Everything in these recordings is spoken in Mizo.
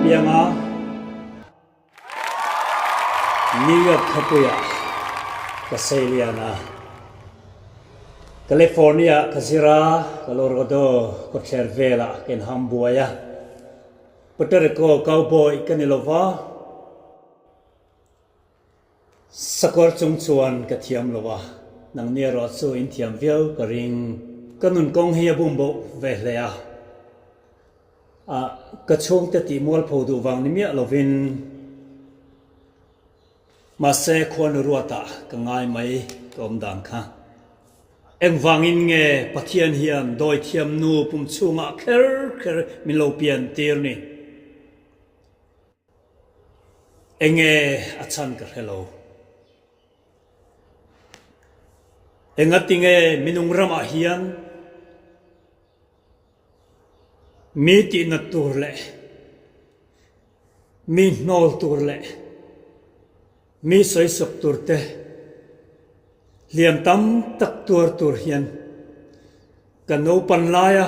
piang a, New York khawpuiah ka seilian a. California-ah ka zir a, Colorado kawtthler velah ka inham buai a. Puerto Rico cowboy ka ni lo va. Sakawr chung chuan ka thiam lo a, nangni erawh chu in thiam viau ka ring. Ka nun kawng hi a bum boh ve hle a, a ka chhungte tih mualpho duh vang ni miah lovin mahse khuanu ruatah ka ngai mai ka awm dan kha. Engvangin nge Pathian hian dawithiam nu pum chhungah kher kher min lo pian tir ni? Enge a chhan ka hre lo. Engatinge minung ramah hian mi tihnat tur leh mi hnawl tur leh mi sawisawk tur te hliam tam tak tuar tur hian Ka naupan laia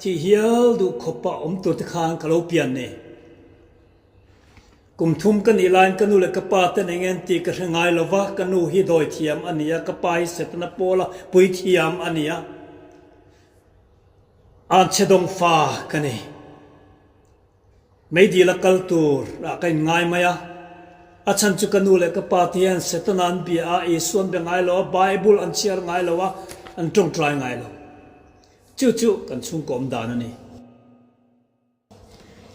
thih hial duh khawpa awm tur te khan ka lo pian ni. Kum thum ka nih laiin ka nu leh ka pa ten eng en tih ka hre ngai lo va, ka nu hi dawi thiam a ni a, ka pa hi Setana pawla pui thiam a ni a, anchhe dawng fa ka ni. Meidil a kal tur ah ka inngai mai a, a chhan chu ka nu leh ka pa te hian Setana an bia a, Isua an be ngai lo a, Bible an chhiar ngai lo a, an tawngtai ngai lo. Chu chu kan chhungkaw awm dan a ni.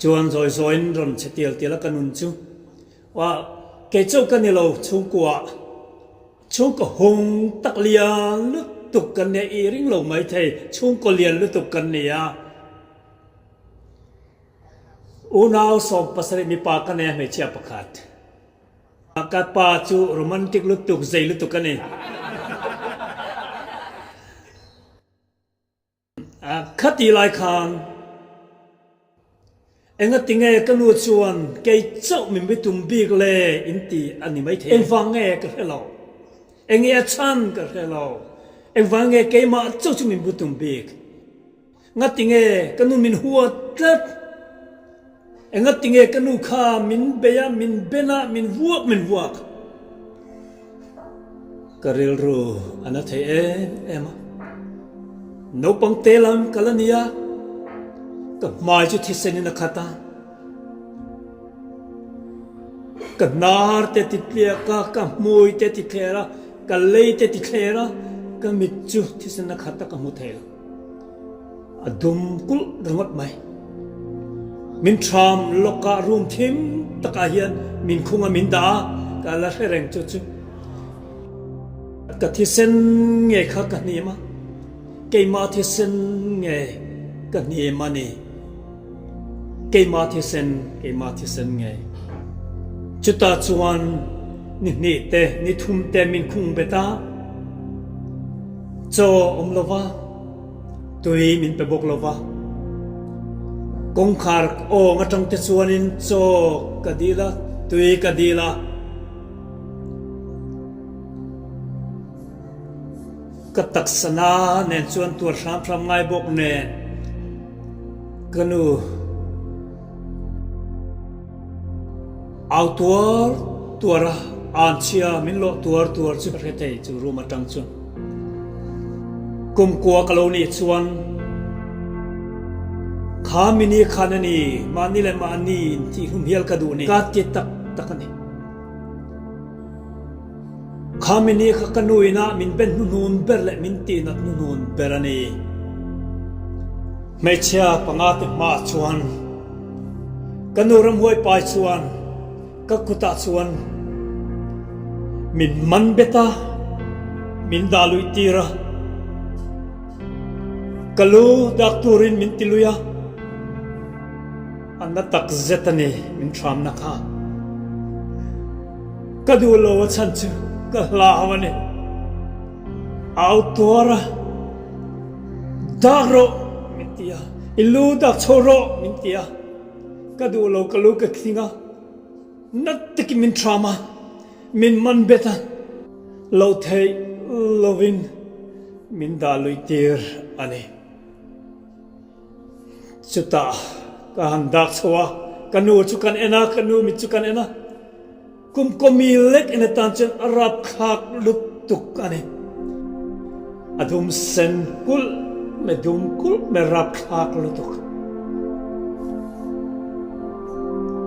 Chuan zawi zawiin rawn chhe tial tial a ka nun chu, Wah, kei chauh ka ni lo chhungkua, chhungkaw hung tak lian lutuk kan nia, i ring lo maithei, chhungkaw lian lutuk kan ni a. Unau 17 mipa ka nei a hmeichhia pakhat. Ka pa chu romantic lutuk, zei lutuk a ni. Khati lai khan engatinge ka nu chuan kei chauh min be tum bik le in ti a ni maithei. Engvang nge ka hre lo. Enge a chhan ka hre lo. Engvang nge keimah chauh chu min bu tum bik. Ngatinge ka nu min huat tlat? Engatinge ka nu kha min bei a, min ben a, min vuak min vuak? Ka rilru a na thei em em a. Naupang te lam ka la ni a, ka hmai chu thisenin a khat a. Ka hnar te ti tliak a, ka hmui te ti thler a, ka lei te ti thler a, ka mit chu thisen a khat a ka hmu thei lo. A dum kulh ringawt mai. Min ṭham lawkah room thim takah hian min khung a min dah a, ka la hre reng chu chu. Ka thisen nge kha ka hnim a, keimah thisen nge ka hnim a ni. Keimah thisen, keimah thisen nge. Chutah chuan ni hnih te, ni thum te min khung bet a. Chaw awm lo va, tui min pe bawk lo va. Kawngkhar awng atang te chuanin chaw ka dil a, tui ka dil a. Ka taksa na nen chuan tuar hram hram ngai bawk nen ka nu au tuar tuar a, anchhia min lawh tuar tuar chu ka hre thei chu room atang chuan kumkua ka lo nih chuan kha mini khan a ni mahni leh mahni intih hlum hial ka duh ni ka ti tak tak a ni. Khami ni kha ka nu inah min ben hnuhnun ber leh min tihnat hnuhnun ber a ni. Hmeichhia panga te hmaah chuan ka nu ramhuai pai chuan ka kutah chuan min man bet a, min dah luih tir a, ka lu dak turin min ti lui a. A na tak zet a ni min hramna kha. Ka duh lo a chhan chu ka hlau a ni. Au tuar a, Dak rawh min ti a, i lu dak chho rawh min ti a. Ka duh lo ka lu ka thing a, na takin min hram a, min man bet a, lo theih lovin min dah luih tir a ni. Chutah ka han dak chho a, Ka nu chu kan en a, ka nu mit chu kan en a. Kum kawmi lek en atan chuan a rapthlak lutuk a ni. A dum sen kulh me dum kulh me rapthlak lutuk.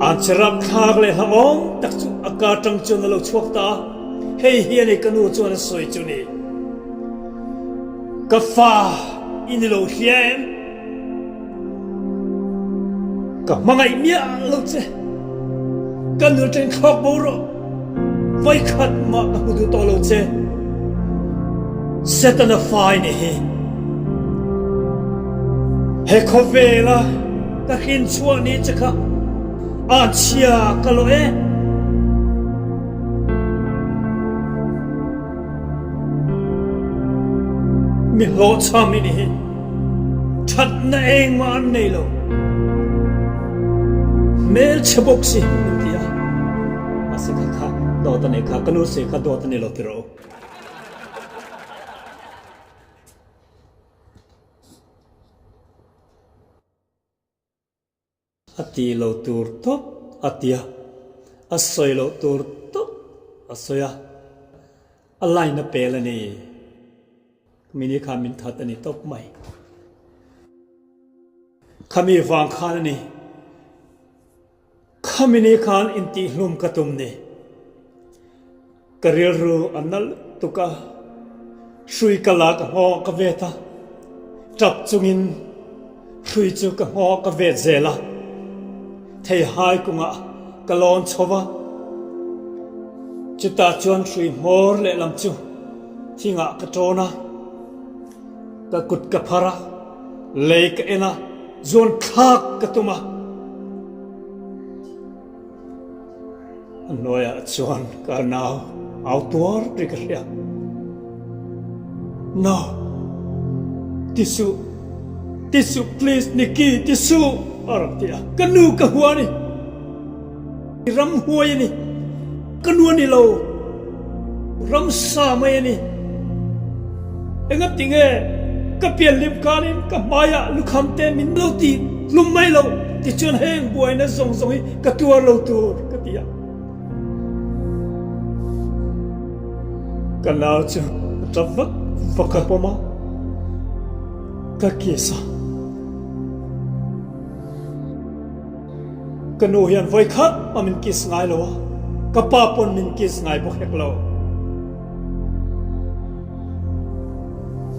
An che rapthlak leh hlauhawm tak chu a ka tang chuan a lo chhuak ta a, hei hi a ni ka nu chuan a sawi chu ni. Ka fa i ni lo hria em? Ka hmangaih miah lo che. Ka nu ṭeng thlawk bo rawh. Voikhat mah ka hmu duh tawh lo che. Setana fa i nih hi. He khawvela ka hrin chhuah ni che kha anchhia ka lawh e. Mi hlawhchham i nih hi. Thatna engmah an nei lo. Hmelchhe bawk si min ti a. Mahse kha kha dawt a nei kha, ka nu sawi kha dawt a ni lo ti rawh u. A ti lo tur tawp a ti a, a sawi loh tur tawp a sawi a, a line a pel a ni. Khami ni khan min that a ni tawp mai. Khami vang khan a ni. Khami ni khan intihhlum ka tum ni. Ka rilru a na lutuk a, hrui ka la ka nghawng ka vet a, tap chungin hrui chu ka nghawng ka vet zel a, theihai kungah ka lawn chho va, chutah chuan hrui hmawr lehlam chu thingah ka tawn a, ka kut ka phar a, lei ka en a, zuan thlak ka tum a. A hnuaiah chuan ka nau au tuar ri ka hria. No! Ti suh! Ti suh please Nikki ti suh! a rawn ti a. Ka nu ka hua a ni. Ramhuai a ni. Ka nu a ni lo. Ramsa mai a ni. Engati nge ka pian lim kanin ka hmaiah lukham te min lo ti tlum mai lo tichuan heng buaina zawng zawng hi ka tuar lo tur ka ti a. Ka nau chu a tap vak vak a pawm a, ka kiss a. Ka nu hian vawikhat a min kiss ngai lo a, ka pa pawn min kiss ngai bawk hek lo.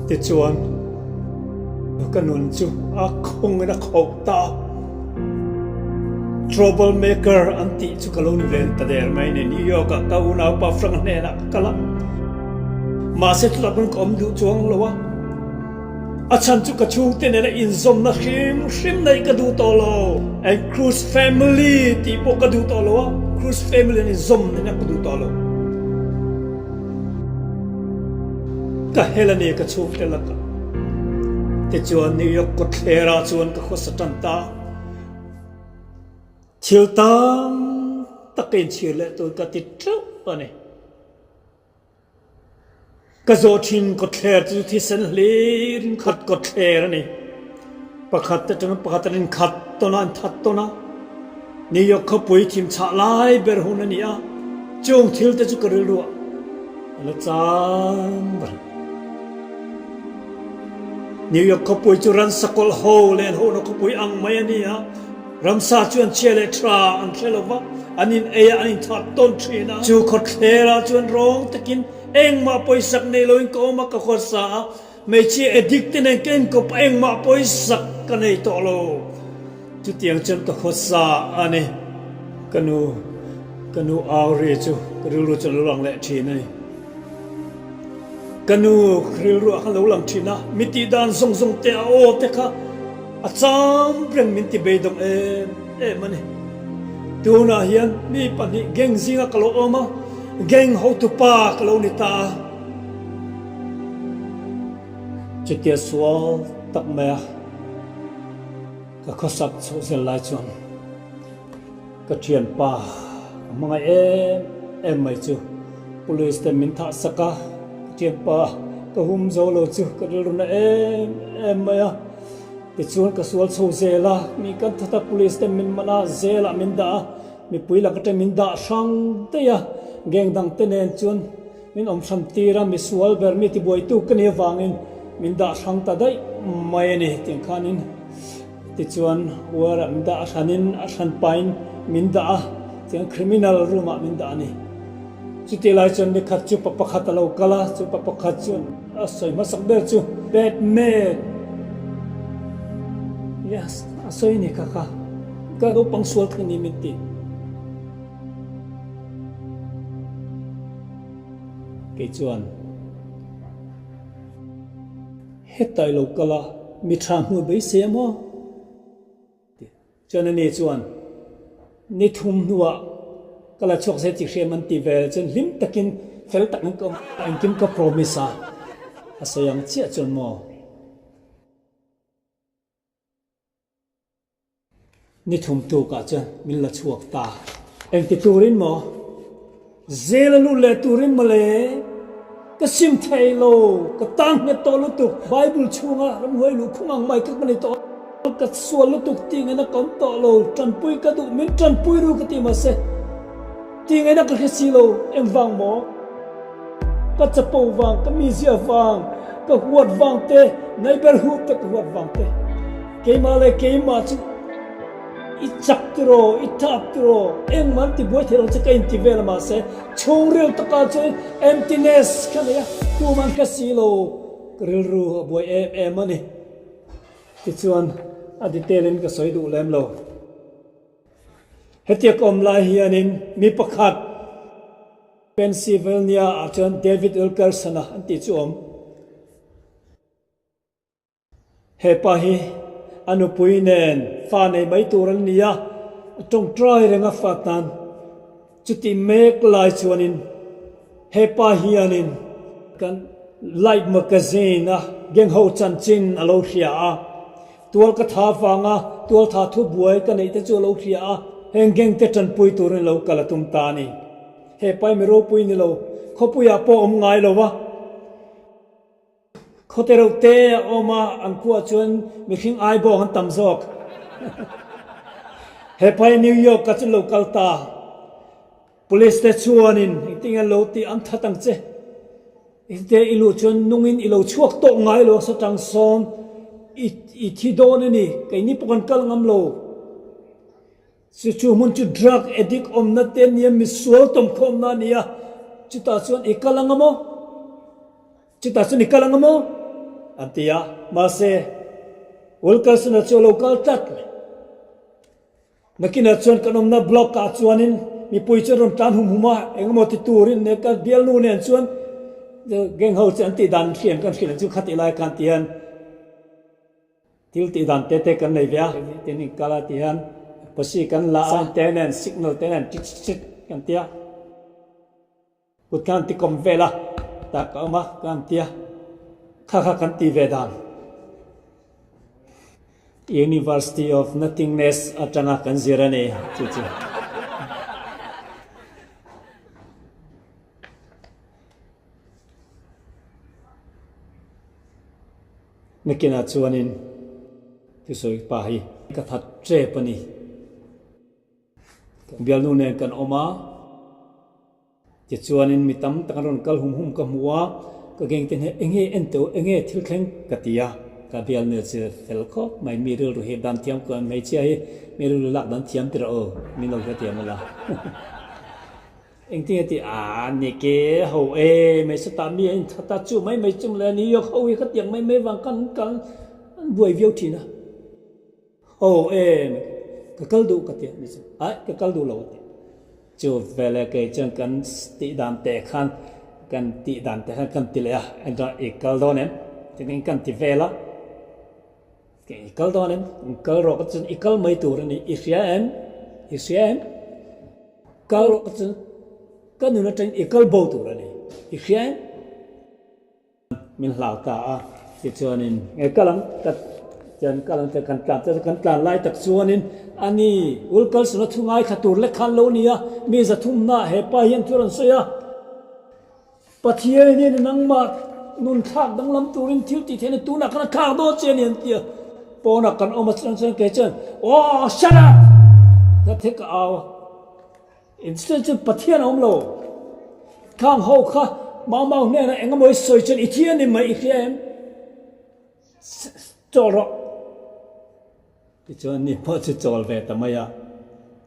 Tichuan, ka nun chu a khawngin a khauh ta a, Trouble maker an tih chu ka lo ni ve ta der mai ni. New York ah ka unaupa Frank hnenah ka kal a, mahse chutah pawn ka awm duh chuang lo a. A chhan chu ka chhungte nena inzawmna hrim hrim neih ka duh tawh lo. And Cruz family tih pawh ka duh tawh lo a, Cruz family an inzawm nena ka duh tawh lo. Ka hel a ni ka chhungte lakah. Tichuan New York kawtthler ah chuan ka khawsa tan ta. Thil tam tak ka inchhir leh tur ka ti teuh a ni. Ka zawh thin kawtthler chu thisen hlir in khat kawtthler a ni. Pakhat atanga pakhat an inkhat tawn a, an that tawn a. New York khawpui thim chhah lai ber hun a ni a, chung thil te chu ka rilru ah a la chang ber. New York khawpui chu ransa kawlh ho len hohna khawpui ang mai a ni a. Ramsa chu an chhia leh tha an hre lo va, an in ei a, an in that tawn thin a. Chu khawthler ah chuan rawng takin engmah pawisak nei loin ka awm a, ka khawsa a, hmeichhia addict te nen ka inkawp a, engmah pawisak ka nei tawh lo. Chutiang chuan ka khawsa a ni. Ka nu, ka nu au ri chu ka rilru chuan a lo lang leh thin a ni. Ka nu rilru ah khan lo lang thin a, mi tih dan zawng zawng te a aw te kha a cham reng min ti beidawng em em a ni. Tunah hian mi pahnih gang zinga ka lo awm a, gang hotupa ka lo ni ta a. Chutia sual tak mai a ka khawsak chhoh zel lai chuan. Ka thianpa ka hmangaih em em mai chu police ten min thah sak a, ka thianpa ka hum zo lo chu ka rilru na em em mai a. Tichuan ka sual chho zel a, mi kan that a, police ten min man a, zel ah min dah a, mipui lak atang min dah hrang daih a, gang dang te nen chuan min awm hran tir a, misual ber mi tibuaitu ka nih avangin min dah hrang ta daih mai a ni tiang khanin tichuan war ah min dah a hranin a hran pain min dah a, tiang criminal room ah min dah a ni. Chutih lai chuan nikhat chu pa pakhat a lo kal a, chu pa pakhat chuan a sawi hmasak ber chu Batman! Yes, a sawi ni kha kha, ka naupang sual ka ni min ti. Kei chuan heta i lo kal a, mi tha hnu beisei a maw? Chuan ani chuan, Ni thum hnuah ka la chhuak zet chi hriam an ti vel chuan hlim takin fel takin ka awm a, engkim ka promise a, a sawi ang chiah chuan maw? Ni thum tukah chuan min la chhuak ta. Engti turin maw? Zel a lut leh turin mawle, ka sim thei lo, ka tang nghet tawh lutuk, Bible chhunga ramhuai luh khung ang mai ka ka ni tawh, ka sual lutuk tih ngaihna ka awm tawh lo, tanpui ka duh, min tanpui ru ka ti mahse tih ngaihna ka hre si lo, engvang maw? Ka chapo vang, ka mizia vang, ka huat vang te, neighborhood te ka huat vang te, keimah leh keimah chu. I chak tiraw, i thak tiraw, engmah an ti buai thei lo che ka inti vel a mahse chhungril takah chuan emptiness kha nei a, tumah an hre si lo, ka rilru a buai em em a ni. Tichuan a detail in ka sawi duh lem lo. Hetia ka awm lai hianin mi pakhat Pennsylvania ah chuan David Wilkerson-a an tih chu awm. He pa hi a nupui nen fa nei mai tur an ni a, a tawngtai reng a fa tan. Chuti mek lai chuanin he pa hianin kan Light Magazine a gang ho chanchin a lo hria a, tual ka tha vanga tual tha thu buai ka neih te chu a lo hria a, heng gang te tanpui turin lo kal a tum ta a ni. He pa hi mi ropui ni lo, khawpuiah pawh awm ngai lo va. Khawte reuh te a awm a, an khuah chuan mihring ai bawk an tam zawk. He pai New York ah chuan lo kal ta. Police te chuanin engtin nge an lo tih an that ang che. Hite i luh chuan nungin i lo chhuak tawh ngai lo sa tang sawn i i thi dawn a ni, keini pawh kan kal ngam lo. Chu chu hmun chu drug addict awmna te nia misual tawmkhawmna a ni a, chutah chuan i kal ang a maw? Chutah chuan i kal ang a maw? An ti a, mahse Wilkerson-a chu a lo kal tlat mai. Nakinah chuan kan awmna block ah chuanin mipui chu an rawn tlan hum hum a, engemaw ti turin nen ka bialnu nen chuan gang ho chu an tih dan hriam kan hrilh ang chu khatih lai khan ti hian Thil tih dan te te kan nei ve a, tin in kal a ti hian posi kan la a, sign te nen signal te nen chit chit chit kan ti a, kut khan ti kawm vel a, tah ka awm a kan ti a, kha kha kan ti ve dan. University of Nothingness atanga kan zir a ni chu chu. Nakinah chuanin thusawi pa hi ka that tep a ni. Bialnu nen kan awm a, tichuanin mi tam tak an rawn kal hum hum ka hmu a, ka geng te hneh enge en teuh enge thil thleng ka ti a, ka bialnu chu fel khawp mai mi rilru hi dan thiam kual hmeichhia hi mi rilru lak dan thiam tirh aw min lo hrethiam ula. Engtin nge tih a ni ke ho e mai sawtah mi a inthat a chu mai mai chu mawle New York ho hi khatiang mai mai vang khan an kal an buai viau thin a ho e ka kal duh ka ti a ni chu ai ka kal duh lo a ti chu veleh kei chuan kan tih dan teh khan kan tih dan teh khan kan ti leh a engah i kal dawn em tin kan ti vel a. I kal dawn em? I kal rawh ka chuan i kal mai tur a ni. I hria em? I hria em? Kal rawh ka chuan ka nun atangin i kal bo tur a ni. I hria em? Min hlau ta a, tichuanin nge kal ang ka chuan kal ang kan tlan ta kan tlan lai tak chuanin a ni Wilkerson-a thu ngaithla tur lek khan lo ni a, mi zathumna he pa hian thu rawn sawi a. Pathianin nangmah nun thlak danglam turin thil tih theihna tunah khan a thlak dawn che a ni an ti a. Pawnah kan awm a chuan chuan kei chuan Aw shut up! Ka thi ka au a. Instead chuan Pathian a awm lo. Khang ho kha mau mau hnenah eng emaw i sawi chuan i thi a ni mai i hria em? Chawl rawh. Tichuan ni pawh chu chawl ve ta mai a.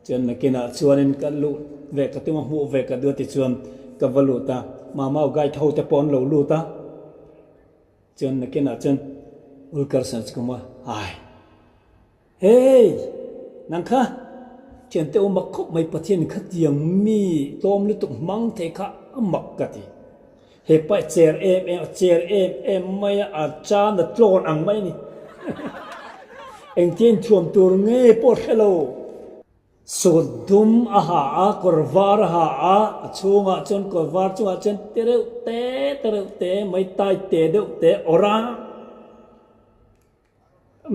Chuan nakinah chuanin ka luh ve ka tum a, hmuh ve ka duh a tichuan ka va lut a. Mamau guide ho te pawh an lo lut a. Chuan nakinah chuan Ulkarsan chu ka hmu a, Ai! Hey! Nang kha thiante u mak khawp mai Pathian khatiang mi tlawm lutuk hmang thei kha a mak ka ti. He pa cher em em a cher em em mai a, a chan a tlawn ang mai a ni. Engtin inthuam tur nge pawh hre lo. Sawt dum a ha a, kawr var a ha a, a chhungah chuan kawr var chungah chuan te reuh te te reuh te mai tai te deuh te awrh a.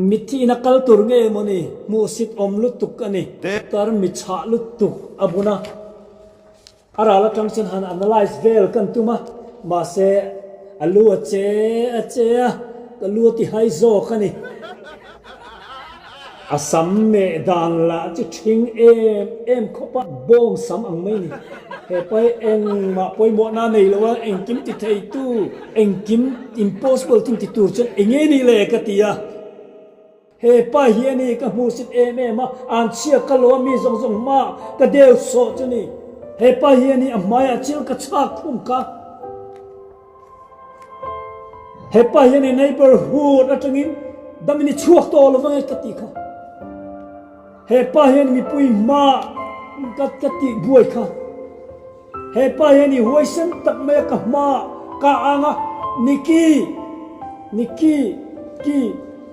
Mitthi ina kal tur nge maw ni? Hmuhsit awm lutuk a ni. Tar mi chhah lutuk a bun a. A ral atang chuan han analyse vel kan tum a, mahse a lu a che a che a, ka lu a ti hai zawk a ni. A sam meh dan lah chu ṭhing em em khawp a, bawng sam ang mai a ni. He pa hi engmah pawimawhna nei lo a, engkim ti theitu, engkim impossible thing ti tur chuan eng nge nih le ka ti a. He pa hi a ni ka hmuhsit em em a, an chhia ka lo a mi zawng zawng hma ka deu sawh chu ni. He pa hi a ni a hmaiah chil ka chhak khum kha. He pa hian i neighborhood atangin damin i chhuak tawh lo vang e ka tih kha. He pa hian mipui hma ka ka tih buai kha. He pa hian i huaisen tak mai a ka hma ka ang a, Niki, Niki, ki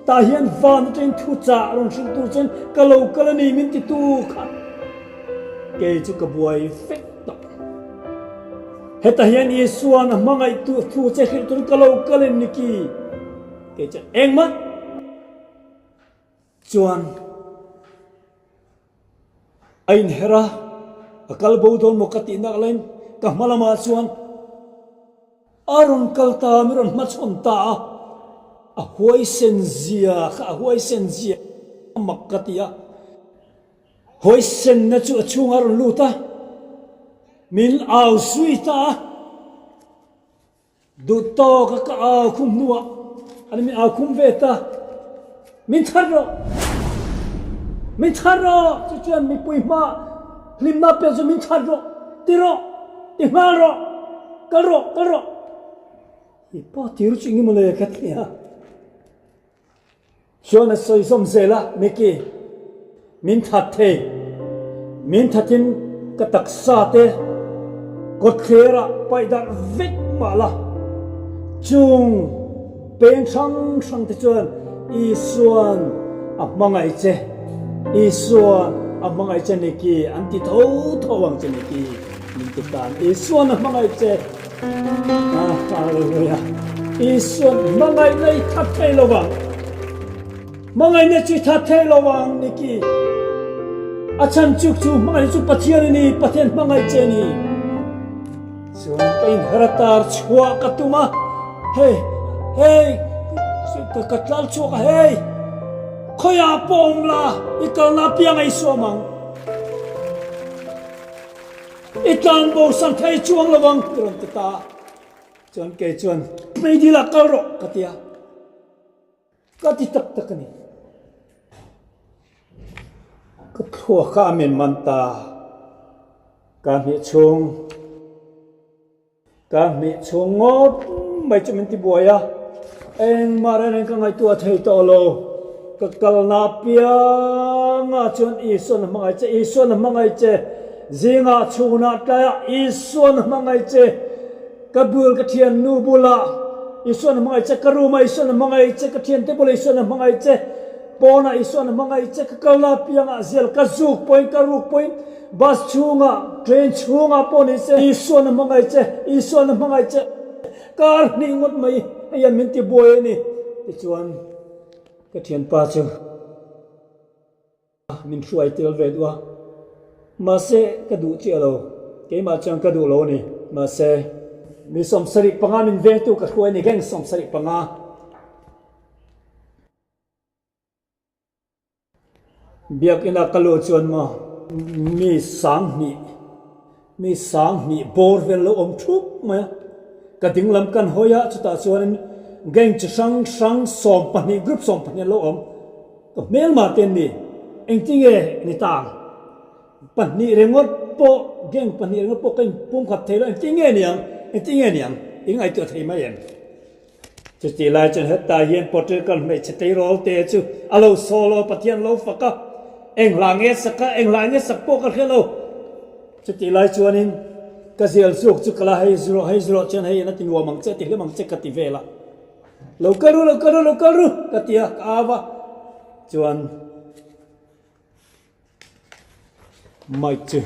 tah hian van atangin thu chah rawn hrilh tur chuan ka lo kal a ni min ti tu kha. Kei chu ka buai vek tawh. Heta hian Isua'n a hmangaih tu thu che hrilh tur ka lo kal em Niki? Kei chuan engmah chuan a inher a, a kal bo dawn maw ka tih nak laiin ka hma lamah chuan a rawn kal ta, mi rawn hmachhawn ta a, a huaisen zia kha a huaisen zia mak ka ti a. Hawisenna chu a chhungah a rawn lut a, min au zui ta a. Duh tawka ka au khum hnuah an min au khum ve ta, Min chhan rawh! Min chhan rawh! Chu chuan mipui hma hlimna pek chu min chhan rawh! Ti rawh! Ti nghal rawh! Kal rawh! Kal rawh! I pa tir chu engemaw le ka ti a. Chuan a sawi zawm zel a, Mickey, min that thei. Min thatin ka taksa te kawtthlerah paih darh vek mah la. Chung peng hrang hrang te chuan Isua'n a hmangaih che, Isua'n a hmangaih che Mickey an ti tho tho ang che Mickey, min ti tan. Isua'n a hmangaih che. Hallelujah. Isuan hmangaihna i that thei lo vang. Hmangaihna chu i that thei lo vang Niki. A chan chu chu hmangaihna chu Pathian a ni, Pathian hmangaih che a ni. Chuan ka inher a tar chhuah ka tum a, hei, hei, ka ka tlal chhuak a, hei, khawiah pawh awm la, i kalna apiang a i suam ang. I tlan bo san thei chuang lo ang ti rawn ti ta a. Chuan kei chuan Meidil ah kal rawh ka ti a. Ka ti tak tak a ni. Ka thluak a min man ta. Ka hnih chhung. Ka hmih chhung ngawt mai chu min ti buai a, engmah reng reng ka ngaihtuah thei tawh lo. Ka kalna apiangah chuan Isuan a hmangaih che, Isuan a hmangaih che, zingah chhunah tlaiah Isuan a hmangaih che, ka bul ka thiannu bulah Isuan a hmangaih che, ka room ah Isuan a hmangaih che, ka thiante bulah Isuan a hmangaih che, Pawnah Isuan a hmangaih che ka kalna apiangah zel ka zuk pawhin ka ruk pawhin bus chhungah train chhungah pawh ni se Isuan a hmangaih che Isuan a hmangaih che kar hnih ngawt mai hei hian min ti buai a ni tichuan ka thianpa chu min hruai tel ve duh a mahse ka duh chiah lo keimah chuan ka duh lo a ni mahse mi 75 min vengtu ka hruai a ni gang 75. Biakina ka luh chuan maw mi 2000, mi 2000 bawr vel lo awm thup mai a. Ka dinglam kan hawi a, chutah chuanin gang chi hrang hrang 12, group 12 an lo awm. Ka hmelmah te an ni, engtinge ni ta ang? Pahnih ringawt pawh, gang pahnih ringawt pawh ka inpumkhat thei lo, engtin nge ni ang, engtin nge ni ang, in ngaihtuah thei mai em? Chutih lai chuan hetah hian Portugal hmeichhe tleirawl te chu a lo solo a, Pathian lo fak a, eng hla nge sak a, eng hla nge sak pawh ka hre lo. Chutih lai chuanin ka zial zuk chu ka la hei zu rawh, hei zu rawh chuan hei in a ti nuam ang che, a ti hlim ang che ka ti vel a. Lo kal ru, lo kal ru, lo kal ru ka ti a, ka au a, chuan. Mike chu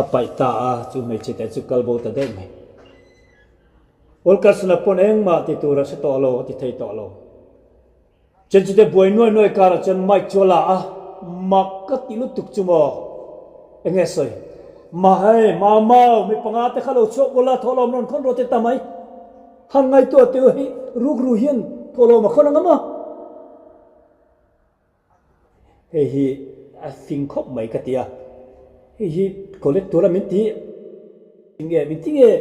a paih ta a, chu hmeichhe te chu kal bo ta daih mai. Wilkerson-a pawn engmah ti tur a hre tawh lo, a ti thei tawh lo. Chen chute buai nuai nuai karah chuan Mike chu a la a, mak ka ti lutuk chu maw? Enge sawi? Ma hei, mau mau, mi panga te kha lo chhuak ula, thawhlawm rawn khawn rawh te ta mai. Han ngaihtuah teh u hei, rukru hian thawhlawm a khawn ang a maw? Hei hi a fing khawp mai ka ti a, hei hi collect tura min ti nge min ti nge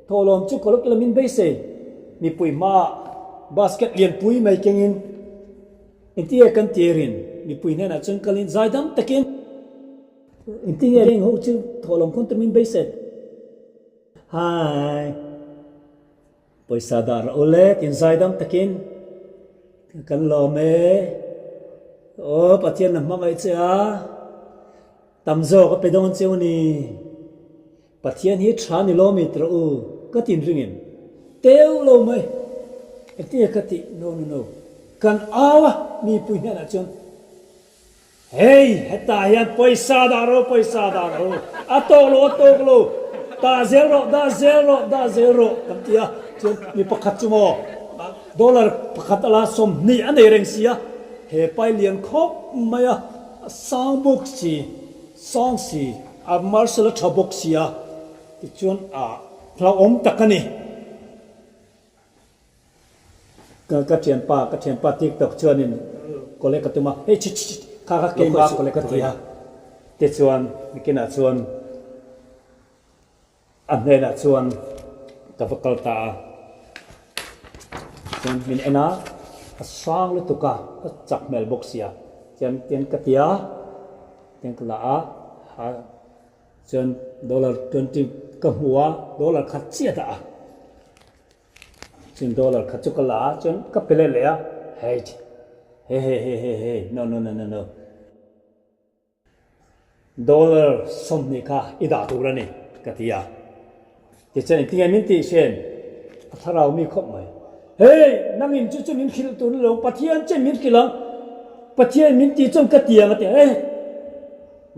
thawhlawm chu collect la min beisei mipui hmaah basket lianpui mai kengin engtinge kan tirin mipui hnenah chuan kalin zaidam takin engtinge heng ho chu thawhlawm khawn tur min beisei hai. Pawisa dah rawh u le, tin zaidam takin kan lawm e. Aw Pathian na hmangaih che a, tam zawk a pe dawn cheu ni. Pathian hi tha ni lawm i rawh u, ka tin ringin teu lo mai. Engtinge ka tih? No no no. Kan au a mipui hnenah chuan. Hei, hetah hian pawisa dah rawh, pawisa dah rawh, a tawk lo, a tawk lo, dah zel rawh, dah zel rawh, dah zel rawh kan ti a, chuan mi pakhat chu maw dollar pakhat a la 20 a nei reng si a, he pai lian khawp mai a, a sang bawk si, sang si, a marshal a tha bawk si a, tichuan a hlauhawm tak a ni. Ka ka thianpa ka thianpa tiktok chuanin collect ka tum a, hei chhi chhi kha kha keimah collect ka ti a, tichuan nikinah chuan a hnenah chuan ka va kal ta a, chuan min en a, a sang lutuk a, a chak hmel bawk sia, chuan tian ka ti a, tian ka la a, chuan dollar 20 ka hmu a, dollar khat chiah dah a. Chuan dollar khat chu ka la a, chuan ka pe leh leh a, hei he he he he he no no no no no dollar 20 kha i dah tur a ni ka ti a, tichuan engtinge min tih hrian a thlarau mi khawp mai, hei nangin chu chu min hrilh tur ni lo Pathian che min hrilh ang, Pathian min tih chuan ka ti ang a ti a, hei.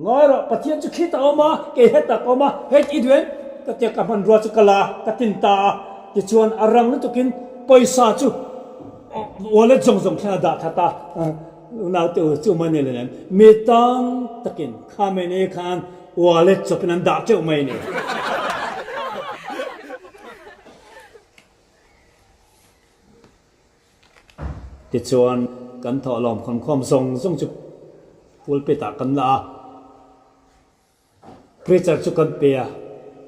Ngawi rawh, Pathian chu khitah a awm a, kei hetah ka awm a, hei tih duh em? Ka tia ka hmanrua chu ka la, ka tin ta a, tichuan a rang lutukin pawisa chu wallet zawng zawng thleng a dah that a, unaute u chu mai ni lo nen, mi tam takin kha mai nei khan wallet chawpin an dah teuh mai a ni. Tichuan, kan thawhlawm khawnkhawm zawng zawng chu pulpit ah kan la a, preacher chu kan pe a,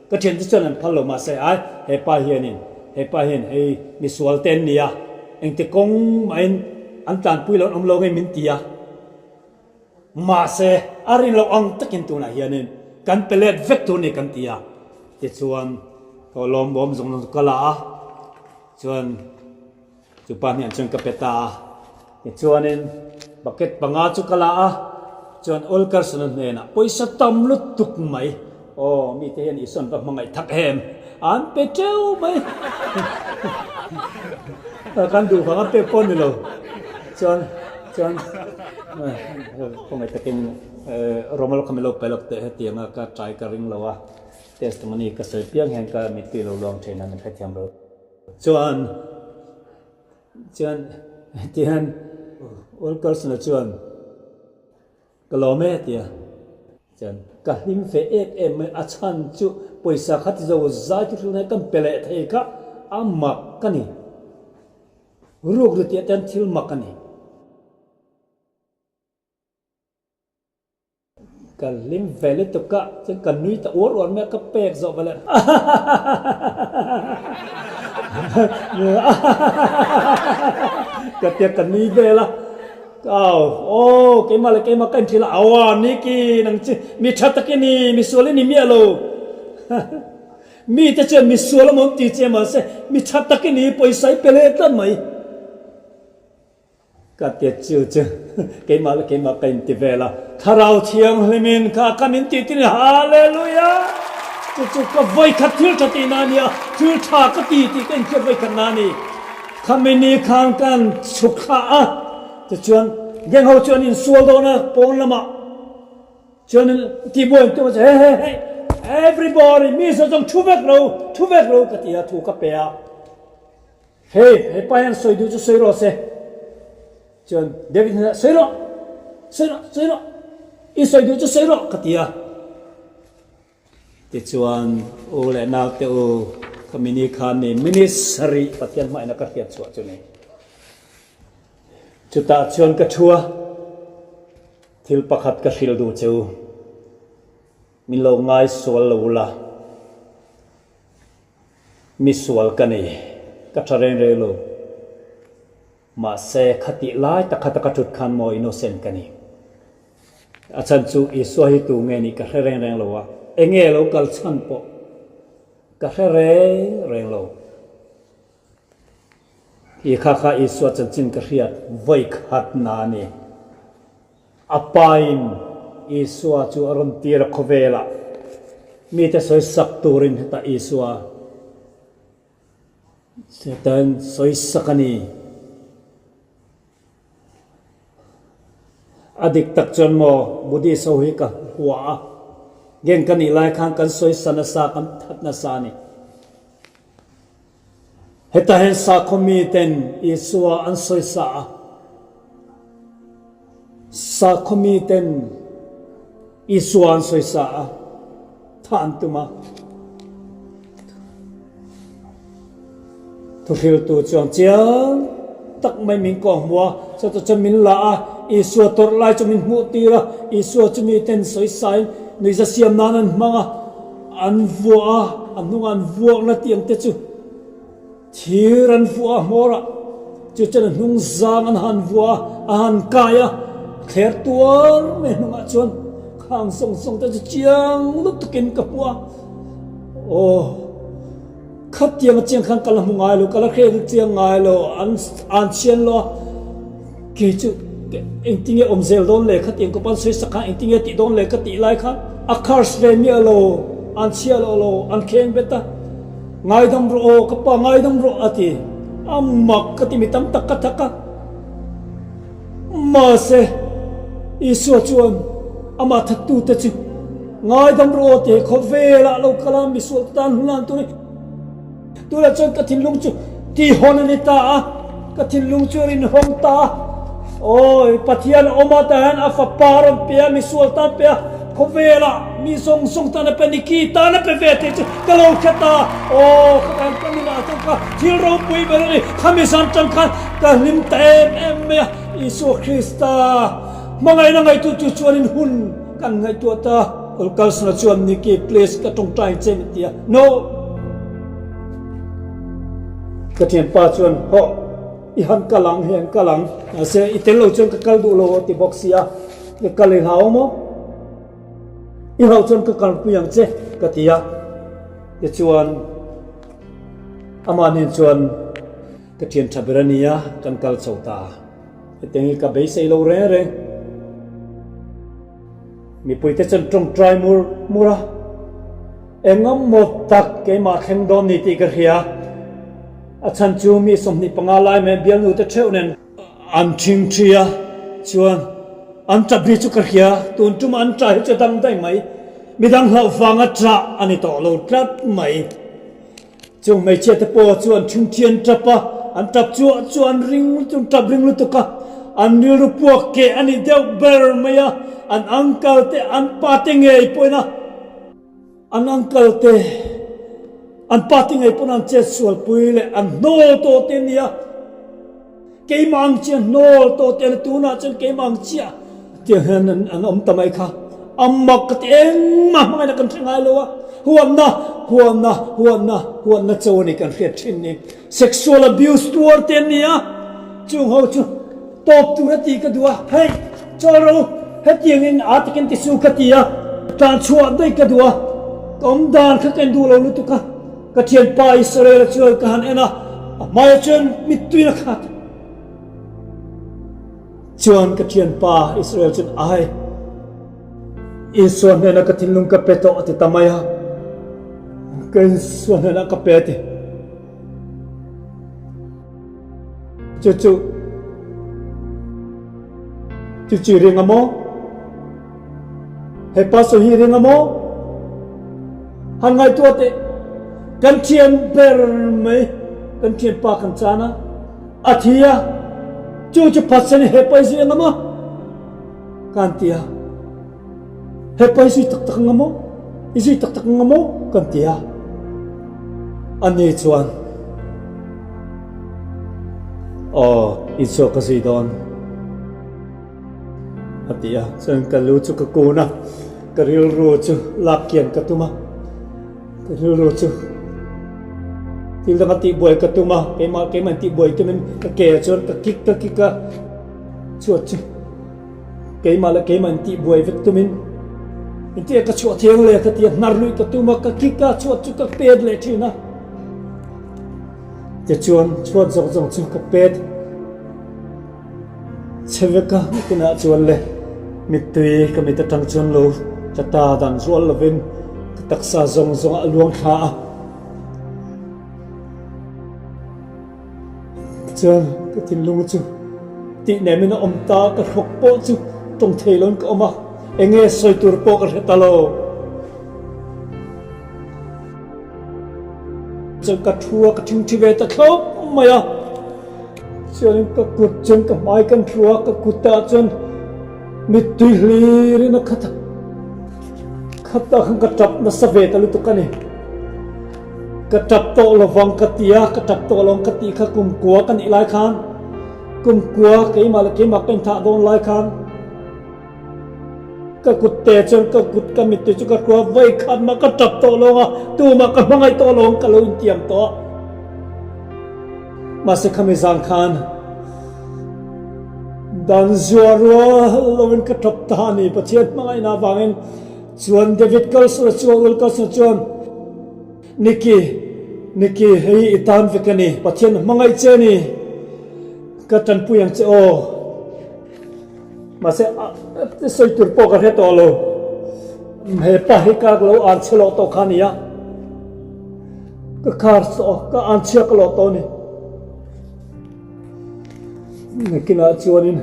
ka thiante chuan an phal lo mahse ai hepa hianin hepa hian hei misual te an ni a, engti kawng mahin an tlanpui lo an awm lo ngei min ti a, mahse a rin loh ang takin tunah hianin kan pe let vek tur ni kan ti a, tichuan thawhlawm bawm zawng zawng chu ka la a, chuan. Chu pa hniah chuan ka pe ta a, tichuanin bucket panga chu ka la a, chuan Olkarsona hnenah pawisa tam lutuk mai, aw mite hian Isuan va hmangaih thak em, an pe teuh mai, kan duh vang a pek pawh a ni lo, chuan chuan khawngaih takin Romolo kha min lo pe lawk teh hetianga ka try ka ring lo a, testimony ka sawi piang hian ka mittui lo luang thin a min hrethiam lo. Chuan chuan tihian Wilkerson-a chuan ka lawm e tia chuan ka hlim fe em em mai a chhan chu pawisa kha ti zo zai chu hril nai kan pe leh thei kha a mak ka ni ruk ru tih atan thil mak a ni. Ka hlim ve lutuk a, chuan ka nui ta uar uar mai a, ka pek zawh veleh ka tia ka nui vel a, ka au aw keimah leh keimah ka inthil a, aua Niki nang chu mi tha tak i ni, mi sual i ni miah lo mite chuan mi sual a mawn ti che mahse mi tha tak i ni pawisa i pe leh tlat mai. Ka ti chu chu keimah leh keimah ka inti vel a, Thlarau Thianghlimin kha ka min tih tin Hallelujah! Chu chu ka vawikhat thil tha tihna a nia, thil tha ka ti tih ka inhriat vawikhatna a ni. Khami ni khan kan chhuk thla a, tichuan gang ho chu an insual dawn a, pawn lamah chuan tihbuai an tum a, he he he everybody mi zawng zawng thu vek lo, thu vek lo ka ti a, thu ka pe a. Hei, he pa hian sawi duh chu sawi rawh se. Chuan David hnenah, Sawi rawh! Sawi rawh! Sawi rawh! I sawi duh chu sawi rawh! ka ti a. Tichuan, U leh naute u, ka mini khan ni minute sarih Pathian hmaina ka hriat chhuah chu ni. Chutah chuan ka thu a, thil pakhat ka hrilh duh che u. Min lo ngai sual lo ula. Mi sual ka ni, ka tha reng reng lo. Mahse, khatih lai tak khata ka thut khan maw innocent ka ni. A chhan chu Isua hi tu nge nih ka hre reng reng lo a, enge lo kal chhan pawh ka hre reng reng lo. I kha kha Isua chanchin ka hriat vawi khat na a ni. A pain Isua chu a rawn tir a khawvelah mite sawi sak turin hetah Isua Satan sawi sak a ni. A dik tak chuan maw Buddhist ho hi ka hua a, gang ka nih lai khan kan sawi sa nasa, kan that nasa a ni. Hetah hian sakhaw miten Isua an sawisa a, sakhaw miten Isua an sawisa a, thah an tum a. Thuhriltu chuan chiang tak mai min kawh hmu a, chutah chuan min la a, Isua tawrh lai chu min hmuh tir a, Isua chu miten sawisain nuihza siam nan an hmang a. An vuah a, a hnungah an vuakna tih ang te chu thir an vuah a hmawr ah, chu chuan a hnung zang an han vuah a, a han kai a, thler tuar mai hnungah chuan khang zawng zawng te chu chiang lutukin ka hmu a, aw khatiang a chiang khan ka la hmu ngai lo, ka la hre chiang ngai lo, an an chhian lo a, kei chu Engtinge awm zel dawn le khatiang kawp an sawi sak khan engtinge tih dawn le ka tih lai khan a curse ve miah lo, an chhia loh lo, an kheng bet a, ngaidam rawh aw ka pa ngaidam rawh a ti, a mak ka ti mi tam tak ka thak a, mahse Isua chuan amah thattute chu ngaidam rawh aw ti khawvelah lo kal a misual te tan hun an tur i. Tunah chuan ka thinlung chu tihawn a ni ta a, ka thinlung chu a rinhawng ta a. Awi, Pathian a awm a, tah hian a fapa a rawn pe a, misual tan pe a, khawvelah mi zawng zawng tan a pe, Niki tan a pe ve tih chu ka lo hre ta. Aw, ka tan ka nunah chuan ka thil ropui ber a ni. Khami zan tang khan ka hlim ta em em mai a, Isua Krista hmangaihna ngaihtuah tu chuanin hun kan ngaihtuah ta. Ulkalsna chuan Niki please ka tawngtai che min ti a, No! Ka thianpa chuan Hawh, i han kal ang, hei han kal ang, mahse i tel lo chuan ka kal duh lo a ti bawk sia, ka kal i hlau maw? I hlauh chuan ka kalpui ang che ka ti a, tichuan amah nen chuan ka thian tha ber a nia, kan kal chho ta a, hetiang hi ka beisei lo reng reng. Mipuite chuan tawngtai mur mur a, Engemaw tak keimah thleng dawn ni tih ka hria. A chhan chu mi 25 lai mai bialnute theuh nen an thingthi a, chuan an tap hi chu ka hria, tun tum an tah hi chu dang daih mai, midang hlauh vanga tah a ni tawh lo tlat mai. Chung hmeichhia te pawh chu an thingthi an tap a, an tap chuah chuah an ring lutuk, tap ring lutuk a, an rilru puak keh a ni deuh ber mai a, an uncle te an pa te ngei pawhin a, an uncle te an pa te ngei pawhin an chet sual pui leh an hnawl tawh te a ni a, keimah ang chiah hnawl tawh te a ni, tunah chuan keimah ang chiah tiang hian an awm ta mai kha. A mak ka ti engmah hmangaihna kan hre ngai lo a. Huatna, huatna, huatna, huatna cho a ni kan hriat thin ni. Sexual abuse tuar te an ni a, chung ho chu tawp tur a ti ka duh a, hei chawl rawh u, hetiangin aa takin ti su ka ti a, tlan chhuah daih ka duh a, ka awm dan kha ka induh lo lutuk a, ka thianpa Israel-a chuan ka han en a, a hmaiah chuan mittui na khat. Chuan ka thianpa Israel chuan ai. Isua hnenah ka thinlung ka pe tawh a ti ta mai a, ka Isua hnenah ka pe a ti. Chu chu chu chu i ring a maw? He pastor hi i ring a maw? Han ngaihtuah teh, kan thian ber mai, kan thianpa kan chan a, a thi a, chu chu phatsan i he pa i zui ang a maw? Kan ti a, Hepa i zui tak tak anga maw? I zui tak tak anga maw? Kan ti a. Ani chuan, Aw, Isua ka zui dawn, a ti a. Chuan ka lu chu ka kun a, ka rilru chu lak kian ka tum a. Ka rilru chu thil danga tihbuai ka tum a, keimah keimah in tihbuai tumin ka ke ah chuan ka kik ka kik a, chhuat chu keimah leh keimah in tihbuai vek tumin engtin ka chhuah thiang le ka ti a, hnar luih ka tum a, ka kik a, chhuat chu ka pet leh thin a, tichuan chhuat zawng zawng chu ka pet. Chhe vek a kinah chuan le mittui ka mit atang chuan lo tla ta dan rual lovin ka taksa zawng zawng a luang thla a. Tichuan ka thinlung chu tih nemin a awm ta, ka hlawk pawh chu tawng thei loin ka awm a, enge sawi tur pawh ka hre ta lo. Chuan ka thu a, ka thingthi ve ta thlawp mai a. Chuanin ka kut chuan ka hmai kan thu a, ka kutah chuan mittui hlirin a khat a. Khatah khan ka tap nasa ve ta lutuk a ni. Ka tap tawh lovang ka ti a, ka tap tawh lovang ka tih kha kumkua ka nih lai khan, kumkua keimah leh keimah ka inthah dawn lai khan, Ka kut te chuan ka kut ka mittui chu ka hruai vawi khat mah ka tap tawh lawng a, tumah ka hmangaih tawh lawng ka lo intiam tawh a. Mahse khami zan khan dan zuah rual loin ka tap ta a ni, Pathian hmangaihna avangin chuan David Carlson-a chuan Will Carlson-a chuan Nicky, Nicky hei i tan vek a ni, Pathian hmangaih che a ni, ka tanpui ang che aw. Mahse sawi tur pawh ka hre tawh lo. He pa hi ka lo an chhe loh tawh kha a ni a. Ka khar tawh a, ka an chhia ka loh tawh a ni. Nakinah chuanin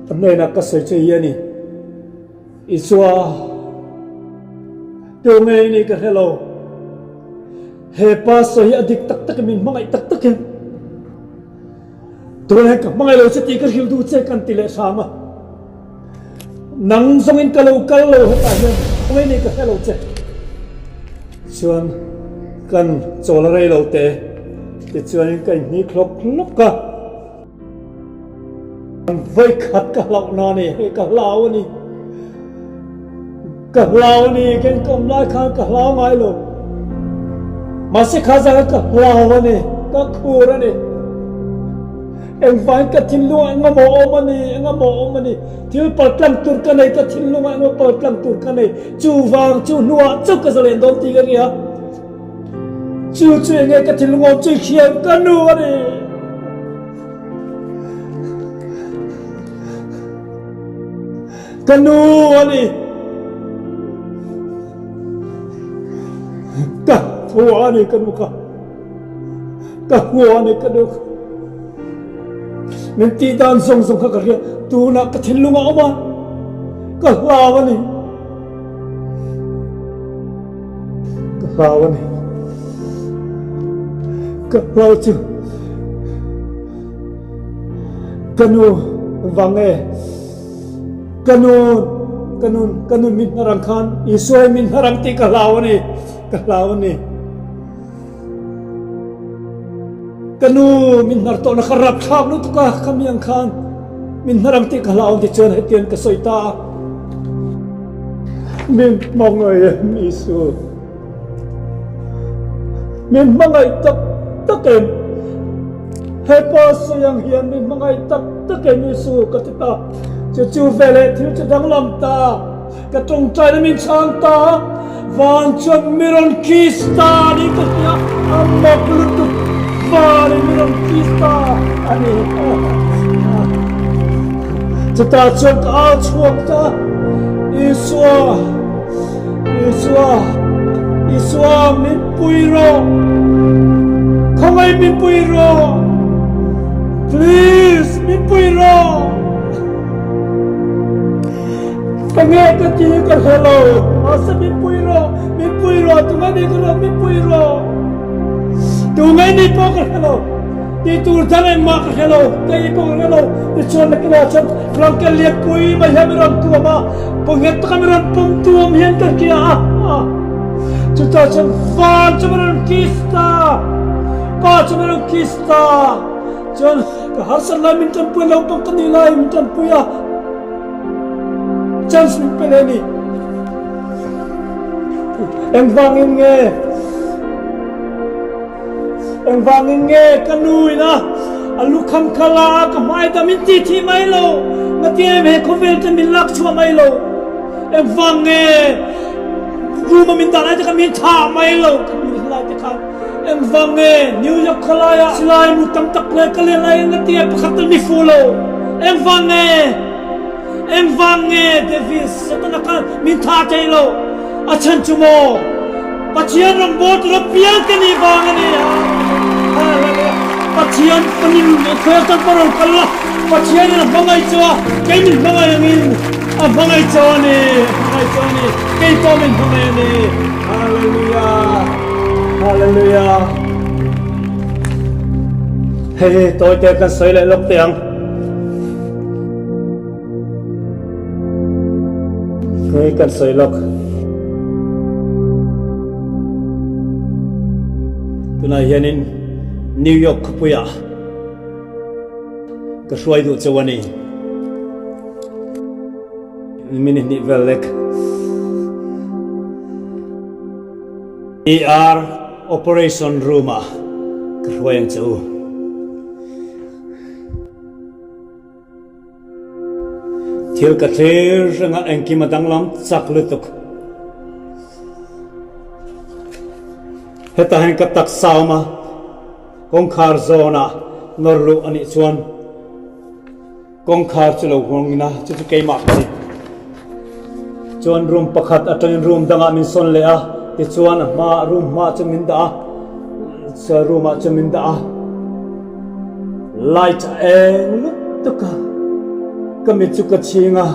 a hnenah ka sawi chu hi a ni. Isua, tu nge i nih ka hre lo. He pa sawi hi a dik tak tak em, min hmangaih tak tak em? Tunah hian ka hmangaih lo che tih ka hrilh duh che kan ti leh hram a. Nang zawngin ka lo kal lo hetah hian khawngaih nei ka hre lo che. Chuan kan chawl a rei lo te tichuanin ka inhni hlawk hlawk a. Vawikhat ka hlauh na a ni, hei ka hlau a ni. Ka hlau a ni, keng ka awm lai khan ka hlau ngai lo. Mahse kha zan ka hlau a ni, ka khur a ni. Engvangin ka thinlungah engemaw awm a ni, engemaw awm a ni. Thil paltlang tur ka nei, ka thinlungah engemaw paltlang tur ka nei. Chuvang chu hnuah chauh ka zalen dawn tih ka ria. Chu chu enge ka thinlung awm chu i hria ka nu a ni. Ka nu a ni. Ka hua a ni ka nu kha. Ka hua a ni ka nu kha. Min tih dan zawng zawng kha ka hria. Tunah ka thinlung a awm a. Ka hlau a ni. Ka hlau a ni. Ka hlau chu. Ka nu vang e. Ka nun, ka nun, ka nun min hnar ang khan Isua hi min hnar ang tih ka hlau a ni, ka hlau a ni. Ka nu min hnar tawhna kha rapthlak lutuk a, khami ang khan min hnar ang tih ka hlau ang ti chuan hetiang ka sawi ta a. Min hmangaih em Isu? Min hmangaih tak tak em? Hepa sawi ang hian min hmangaih tak tak em Isu? Ka ti ta. Chu chu veleh thil chu danglam ta. Ka tawngtaina min chhang ta. Van chuan mi rawn kiss ta a ni ka hria. A mak lutuk. Vanin mi rawn kiss ta a ni. Chutah chuan ka au chhuak ta. Isua, Isua, Isua min pui rawh. Khawngaih min pui rawh. Please min pui rawh. Ka nge ka ti ka hre lo. Mahse min pui rawh, min pui rawh, tunge ni ka rawh, min pui rawh. Tunge ni pawh ka hre lo. Ti tur dang engmah ka hre lo, ka ei pawh ka hre lo. Tichuan nakinah chuan blanket lian pui mai hian min rawn tuam a, pawnghet taka min rawn pawm tuam hian ka hria a. Chutah chuan van chu min rawn kiss ta, pa chu min rawn kiss ta. Chuan ka harsat lai min tanpui lo pawh ka ni lai min tanpui a. Chance min pe leh ni. Engvangin nge? Engvangin nge ka nu ina a lukham kha la a ka hmai ta min ti thih mai lo? Ngati em he khawvel te min lak chhuah mai lo? Engvang nge room a min dah lai te khan min thah mai lo? Ka nu helai te khan engvang nge New York khawlai ah silai mu tam tak leh ka len lai ngati em pakhat tal mi fu lo? Engvang nge? Engvang nge David Setana khan min thah thei lo? A chhan chu maw? Pathian rawngbâwl tura piang ka nih vang a ni a. Hallelujah! Pathian panin khawi atang pawh rawn kal la, Pathianin a hmangaih chu a, kei min hmangaih angin a hmangaih chu a ni, a hmangaih chu a ni, kei pawh min hmangaih a ni. Hallelujah! Hallelujah! Hei tawite kan sawi leh lawk teh ang. Hei kan sawi lawk. Tunah hianin New York khawpuiah ka hruai duh cheu a ni. Minute hnih vel lek. ER operation room ah ka hruai ang che u. Thil ka thlir reng a engkim a danglam chak lutuk. Hetah hian ka taksa awm a, kawngkhar zawnah nawr luh a nih chuan kawngkhar chu lo hawngin a, chu chu keimah ka ni. Chuan room pakhat atangin room dangah min sawn leh a, tichuan a hmaah room hmaah chuan min dah a, room ah chuan min dah a. Light a eng lutuk a, ka mit chu ka chhing a,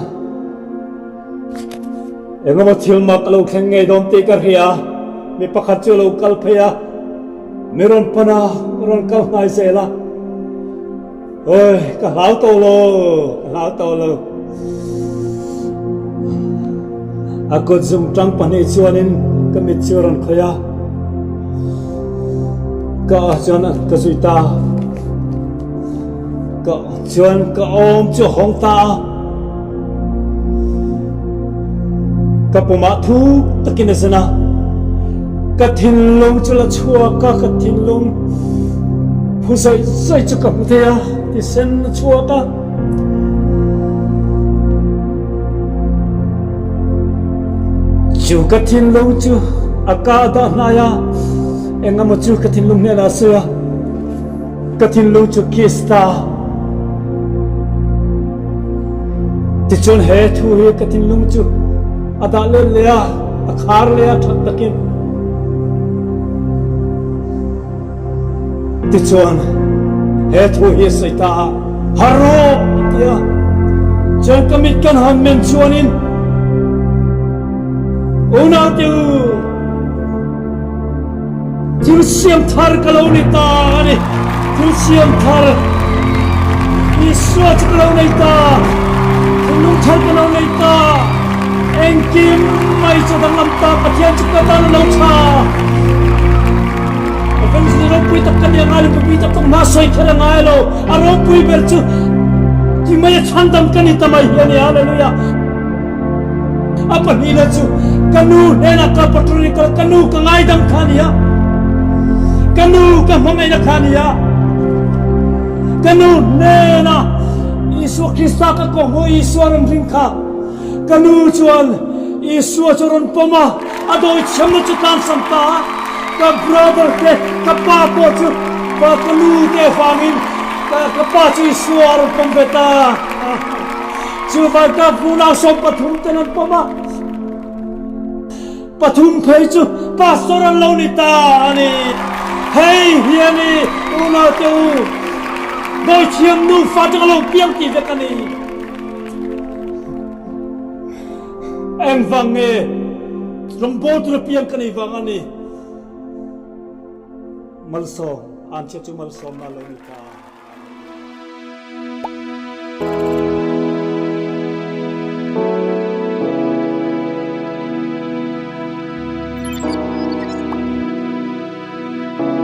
engemaw thil mak a lo thleng ngei dawn tih ka hria a, mi pakhat chu a lo kal phei a, mi rawn pan a, rawn kal hnai zel a, Awi ka hlau tawh lo, ka hlau tawh lo. A kut zungtang pahnih chuanin ka mit chu a rawn khawih a, Ka chuan ka zui ta. Ka chuan ka awm chu a hawng ta a. Ka pumah thuk takin a zen a. Ka thinlung chu la chhuak a, ka thinlung phu zawih zawih chu ka hmu thei a, tisen a chhuak a. Chu ka thinlung chu a ka a dah hnai a, eng emaw chu ka thinlung hnenah a sawi a, ka thinlung chu kiss ta. Tichuan he thu hi ka thinlung chu a dah let leh a, a khar leh a that takin. Tichuan, he thu hi a sawi ta a, Har rawh! a ti a. Chuan ka mit kan han men chuanin, Unaute u, thil siam thar ka lo ni ta a ni. Thil siam thar Isua chu ka lo nei ta, thinlung thar ka lo nei ta. Engkim mai chu danglam ta, Pathian chu ka tan a lo tha. Evangelist ropui tak ka ni a ngai lo, mipui tak tak hma sawi kher a ngai lo. A ropui ber chu ti mai a chhandam ka ni ta mai hi a ni. Hallelujah! A pahnihna chu ka nu hnenah ka patrol in kal ka nu ka ngaidam kha a ni a. Ka nu ka hmangaihna kha a ni a. Ka nu hnena Isua Krista ka kawhhmuh Isua rawn ring kha ka nu chuan Isua chu rawn pawm a, a dawithiamna chu tlansan ta a. Ka brother te, ka pa pawh chu ka nu te avangin ka pa chu Isua a rawn pawm ve ta a. Chuvang ka unau 13 ten an pawm a. Pathum phei chu pastor an lo ni ta a ni. Hei hi a ni unau te u, dawithiam nufa atanga lo piang tih vek a ni. Engvang nge rawngbawl tura piang ka nei vang a ni. Malsawm, an chhiat chu malsawmna a lo ni ta.